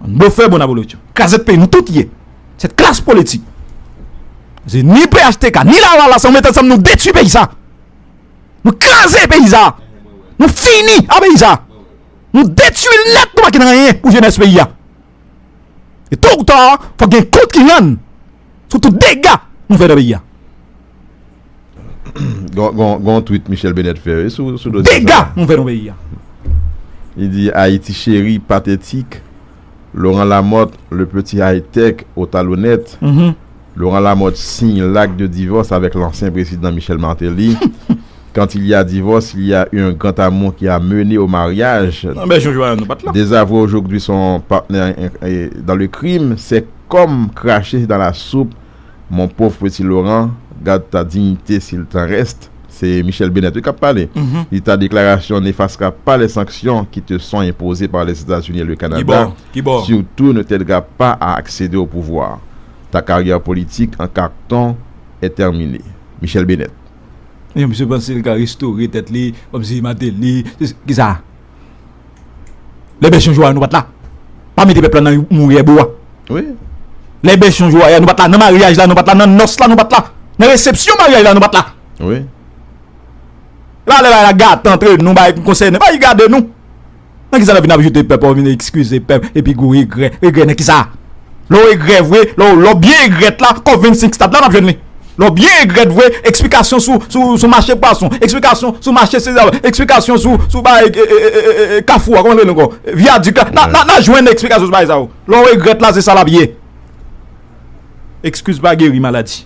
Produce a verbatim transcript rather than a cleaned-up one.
Blofè, bon abolotyon. Krazèt peyi, nou tout ye. Sèt klas politik. Se ni P H T K, ni Lavalas, ansanm, nou met ansanm, nou detwi peyi sa. Nou kraze peyi sa. Nou fini a peyi sa. Nou detwi l nèt, nou pa kite anyen pou jenès peyi a. E to ou ta, fòk gen kont ki rann sou tout dega nou fè nan peyi a. Gon, gon, gon tweet Michel Bennett fè wi, sou, sou dosye sa. Dega nou fè nan peyi a. Li di Ayiti cheri, patètik, Laurent Lamothe, le petit high-tech aux talonnettes. Laurent Lamothe signe l'acte de divorce avec l'ancien président Michel Martelly. Quand il y a divorce, il y a eu un grand amour qui a mené au mariage. Nan bèchon jwa nou pa t la. Désavouer aujourd'hui son partenaire dans le crime, c'est comme cracher dans la soupe. Mon pauvre petit Laurent, garde ta dignité s'il t'en reste. Se Michel Bennett wi k ap pale. Li di ta déclaration n'effacera pas les sanctions qui te sont imposées par les États-Unis et le Canada, surtout ne t'aidera pas à accéder au pouvoir. Ta carrière politique en carton est terminée. Michel Bennett. Misye panse l ka restore tèt li kòmsi Martelly. Kisa? Lè bèchon jwa nou pa t la. Pa mete pèp la nan mouri e bo a. Lè bèchon jwa nou pa t la, nan maryaj la nou pa t la, nan nòs la nou pa t la, nan resepsyon maryaj la nou pa t la. Lè bagay la gate antre nou, bagay ki konsène pa yi gade nou. Nan kisa n ap vin ap joute pèp, w ap vin ekskize pèp epi gou regrè. Regrè nan kisa? Lè w regrè vre, lè w byen regrèt la, kòb vennsenk stad la n ap jwenn li. Lè w byen regrèt vre, eksplikasyon sou sou sou mache pwason, eksplikasyon sou mache sezam, eksplikasyon sou sou bagay kafou a, kòman l rele ankò? Vyadik la. N a jwenn eksplikasyon sou bagay sa yo. Lè w regrèt la se sa l ap ye. Ekskiz pa geri maladi.